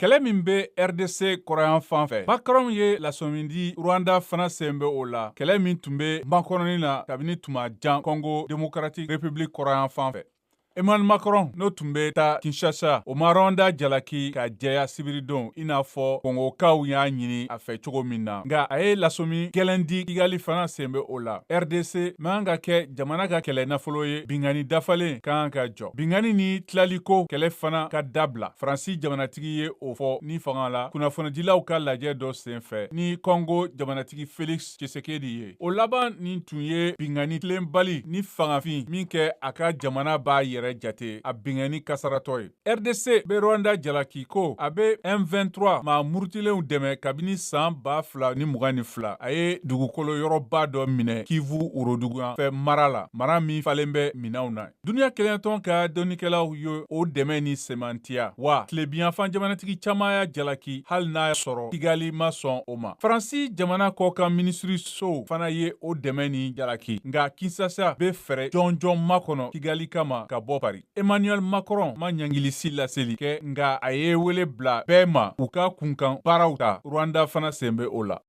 Kɛlɛ min bɛ RDC kɔrɔnyanfan fɛ, Macron ye lasɔmi di Rwanda fana sen bɛ o la, kɛlɛ min tun bɛ makɔnɔni na kabini tuma jan Congo Démocratique République kɔrɔnyanfan fɛ. Emmanuel Macron, n'o tun bɛ taa Kinshasa, o ma Rwanda jalaki ka jɛya sibiridon, i n'a fɔ Kongokaw y'a ɲini a fɛ cogo min na, nka a ye lasɔmi gɛlɛn di Kigali fana sen bɛ o la. RDC man ka kɛ jamana ka kɛlɛ nafolo ye, binkanni dafalen ka kan ka jɔ. Binkanni ni tilaliko kɛlɛ fana ka dabila, Faransi jamanatigi ye o fɔ ni fanga la kunnafonidilaw ka lajɛ dɔ senfɛ ni Kɔngo jamanatigi Felix Tshisekedi ye. O laban nin tun ye binkanni tilenbali ni fangafin min kɛ a ka jamana b'a yɛrɛ jate a binkanni kasaratɔ ye. RDC bɛ Rwanda jalaki ko a bɛ M23 maa murutilenw dɛmɛ kabini san 2022, a ye dugukolo yɔrɔba dɔ minɛ Kivu woroduguyanfɛ mara la, mara min falen bɛ minɛnw na. Duniya kelenyatɔn ka dɔnnikɛlaw ye o dɛmɛ ni sɛmɛntiya, wa tilebinyanfan jamanatigi caman y'a jalaki hali n'a sɔrɔ Kigali ma sɔn o ma. Faransi jamana kɔkan minisiriso fana ye o dɛmɛ ni jalaki, nka Kinshasa bɛ fɛɛrɛ jɔnjɔn makɔnɔ Kigali kama ka bɔ Paris. Emmanuel Macron ma ɲangili si laseli kɛ, nka a ye wele bila bɛɛ ma u ka kunkan baaraw ta, Rwanda fana sen bɛ o la.